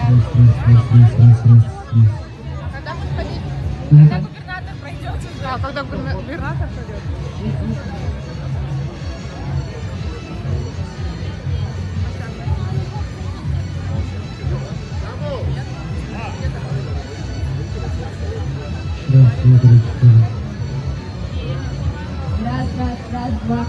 Когда ходить? Когда губернатор пройдет уже. А, когда губернатор пройдет? Раз, два, три, четыре. Раз, раз, раз, два.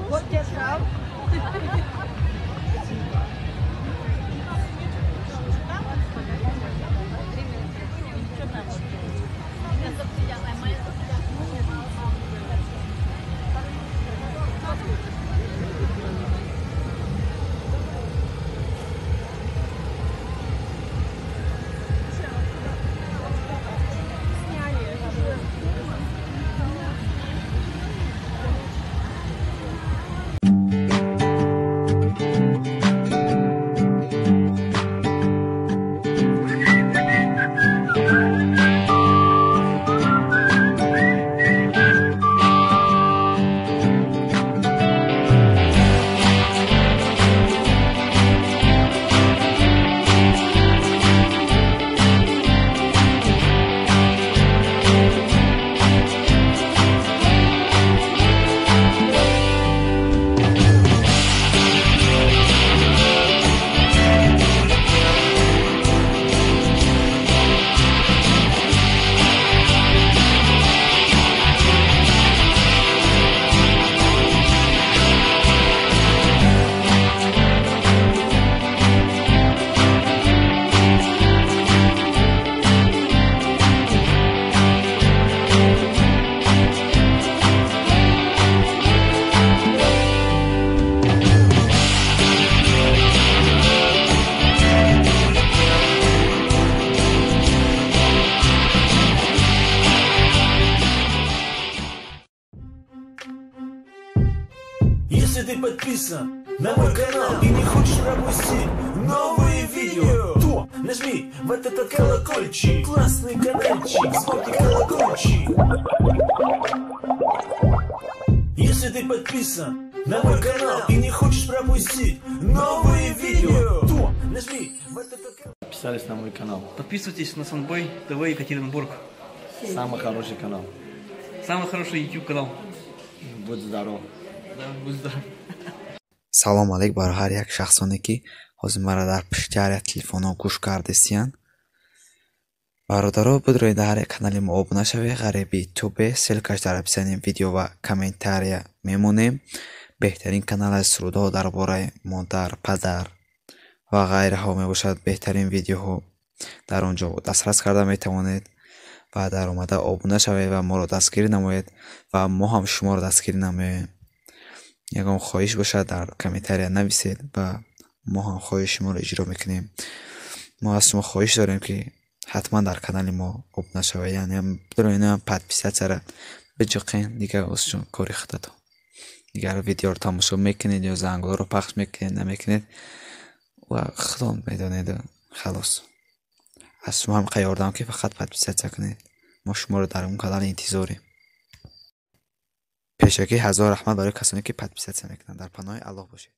Вот тебе срал. Если ты подписан на мой канал и не хочешь пропустить новые видео, то нажми вот этот колокольчик, классный каналчик, звонкий колокольчик. Если ты подписан на мой канал и не хочешь пропустить новые видео, то нажми вот этот колокольчик. Подписались на мой канал. Подписывайтесь на Санбой ТВ Екатеринбург. Самый хороший канал. Самый хороший YouTube канал. Будь здоров. Да, будь здоров. Салом алейк бар ҳар як шахсоне, ки ҳозир мара дар пишти ҳар як телефонҳо гӯш кардесиянд. Бародаро, бидроед дар ҳар як канали мо обуна шавед. Ғариби Тубе, ссылка ш дар описании видео ва комментария мемонем. Беҳтарин канал аз сурудҳо дар бораи модар, падар ва ғайраҳо мебошад. Беҳтарин видеоҳо дар он ҷо дастрас карда метавонед ва дар омада обуна шавед ва моро дастгирӣ намоед ва мо ҳам шуморо дастгирӣ намоем. Ягон хоҳиш бошад, дар комментария нависед ва мо ҳам хоҳиши шуморо иҷро мекунем. Мо аз шумо хоҳиш дорем, ки ҳатман дар канали мо обуна шавед, яъне бидроед, подписаться ра биҷиқен, дигар озчун кори худатон. Дигар видеоро тамошо мекунед ё зангҳоро пахш мекунед, намекунед ва худон медонед. Халос, аз шумо ҳам ёрдам, ки фақат подписаться кунед. Мо шуморо дар он канал интизорем. Пешакӣ ҳазор раҳмат барои касоне, ки подписаться мекунанд. Дар паноҳи Аллоҳ бошед.